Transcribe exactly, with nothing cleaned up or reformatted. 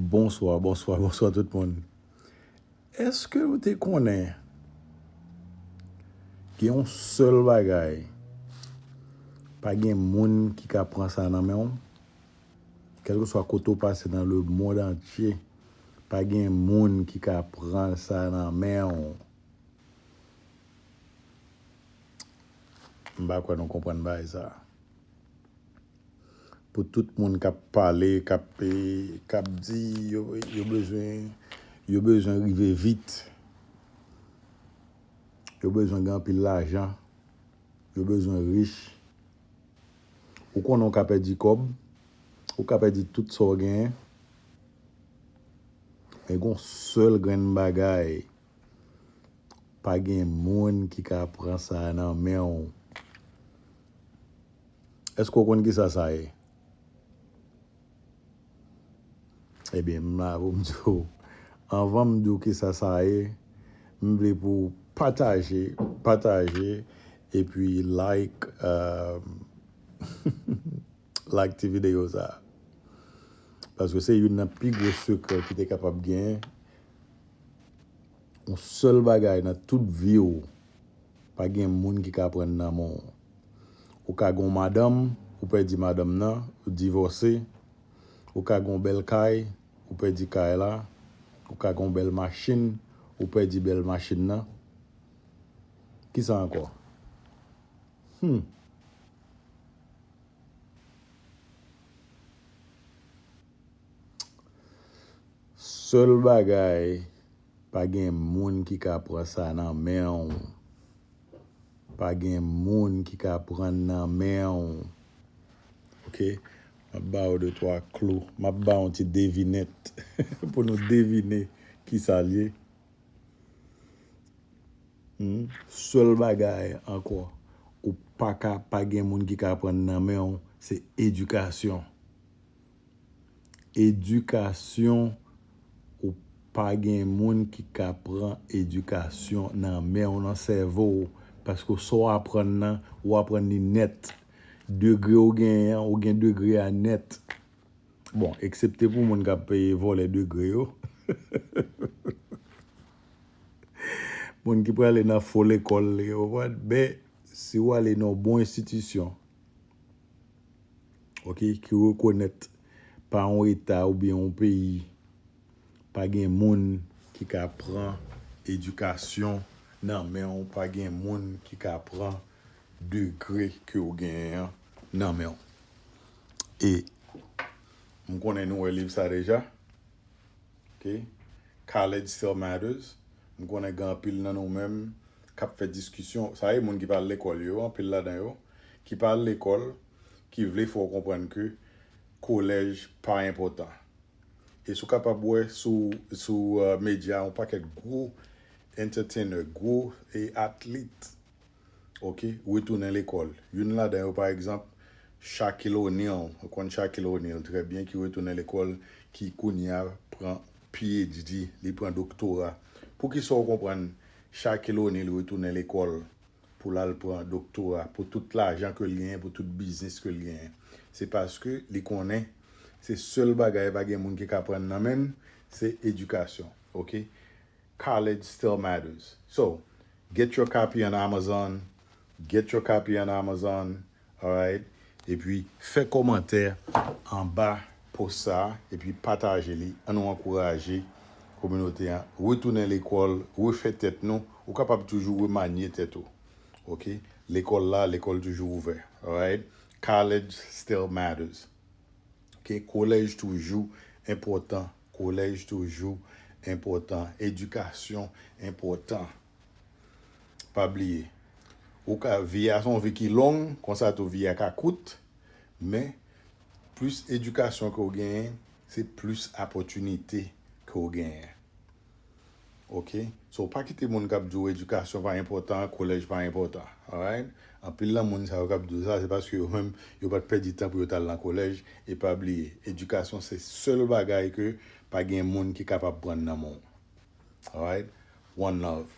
Bonswa, bonswa, bonswa tout moun. Èske ou te konnen gen yon sèl bagay pa gen moun ki ka pran sa nan men w? Kèlkeswa kote w pase nan lemonn antye, pa gen moun ki ka pran sa nan men w. M pa kwè nou konprann bagay sa. Pou tout moun k ap pale, k ap, eh, k ap di yo, yo bezwen, yo bezwen rive vit, yo bezwen gen anpil lajan, yo bezwen rich. Ou konnen w ka pèdi kòb, ou ka pèdi tout sa w genyen, men gen yon sèl grenn bagay pa gen moun ki ka pran sa nan men w. Èske w konn kisa sa ye? Ebyen, m la pou m di w. Anvan m di w kisa sa ye, m vle pou w pataje, pataje, epi like, euh, like ti videyo sa. Paske se youn nan pi gwo sekrè ki te kapab genyen. Yon sèl bagay nan tout vi w, pa gen moun ki ka pran nan men w. Ou ka gen yon madanm, ou pèdi madanm nan, ou divòse. Ou ka gen yon bèl kay, ou pèdi kay la. Ou ka gen yon bèl machin, ou pèdi bèl machin nan. Kisa ankò? Hmm. Sèl bagay, pa gen moun ki ka pran sa nan men w. Pa gen moun ki ka pran nan men w. Oke? M ap ba w de twa klou. M ap ba w yon ti devinèt pou nou devine kisa l ye. Hmm? Sèl bagay ankò, ou pa ka, pa gen moun ki ka pran nan men w, se edikasyon. Edikasyon, ou pa gen moun ki ka pran edikasyon nan men w, nan sèvo w, paske sa w aprann nan, ou aprann li nèt. Degre w genyen an, ou gen degre a nèt. Bon, eksepte pou moun k ap peye vòlè degre yo. Moun ki prale nan fo lekòl, yo konprann. Men, si w ale nan yon bon enstitisyon, oke, ki rekonèt pa yon eta oubyen yon peyi, pa gen moun ki ka pran edikasyon nan men w, pa gen moun ki ka pran degre ke w genyen an nan men w. E m konnen nou wè liv sa deja. Ok? College still matters. M konnen gen anpil nan nou menm k ap fè diskisyon. Sa e moun ki pa al lekòl yo, anpil ladan yo, ki pa al lekòl, ki vle fè w konprann ke kolèj pa enpòtan. E si w kapab wè sou, sou, euh, medya, yon pakèt gwo entertainer, gwo, e, atlit, ok, retounen lekòl. Youn ladan yo, pa egzanp, Shaquille O'Neal, ou konn Shaquille O'Neal trè byen, ki retounen lekòl, ki kounye a pran P H D, li pran doktora. Poukisa w konprann Shaquille O'Neal retounen lekòl pou l al pran doktora, pou tout lajan ke l genyen, pou tout biznis ke l genyen? Se paske li konnen se sèl bagay pa gen moun ki ka pran nan men l, se edikasyon, ok? College still matters. So, get your copy on Amazon. Get your copy on Amazon. Alright? Epi, fè kòmantè anba post sa a, epi pataje li. Ann nou ankouraje kominote a. Retounen lekòl, refè tèt nou. Ou kapab toujou remanye tèt ou. Ok? Lekòl la, lekòl toujou ouvè. Alright? College still matters. Ok, kolèj toujou enpòtan. Kolèj toujou enpòtan. Edikasyon enpòtan. Pa bliye, ou ka, vi a se yon vi ki long, konsa tou vi a ka kout, men plis edikasyon ke w genyen, se plis opòtinite ke w genyen. Ok? So, pa kite moun k ap di w edikasyon pa enpòtan, kolèj pa enpòtan. Alright? Anpil nan moun sa yo k ap di w sa, se paske yo menm, yo pa t pèdi tan pou yo t al nan kolèj. E pa bliye, edikasyon se sèl bagay ke pa gen moun ki kapab pran nan men w. Alright? One love.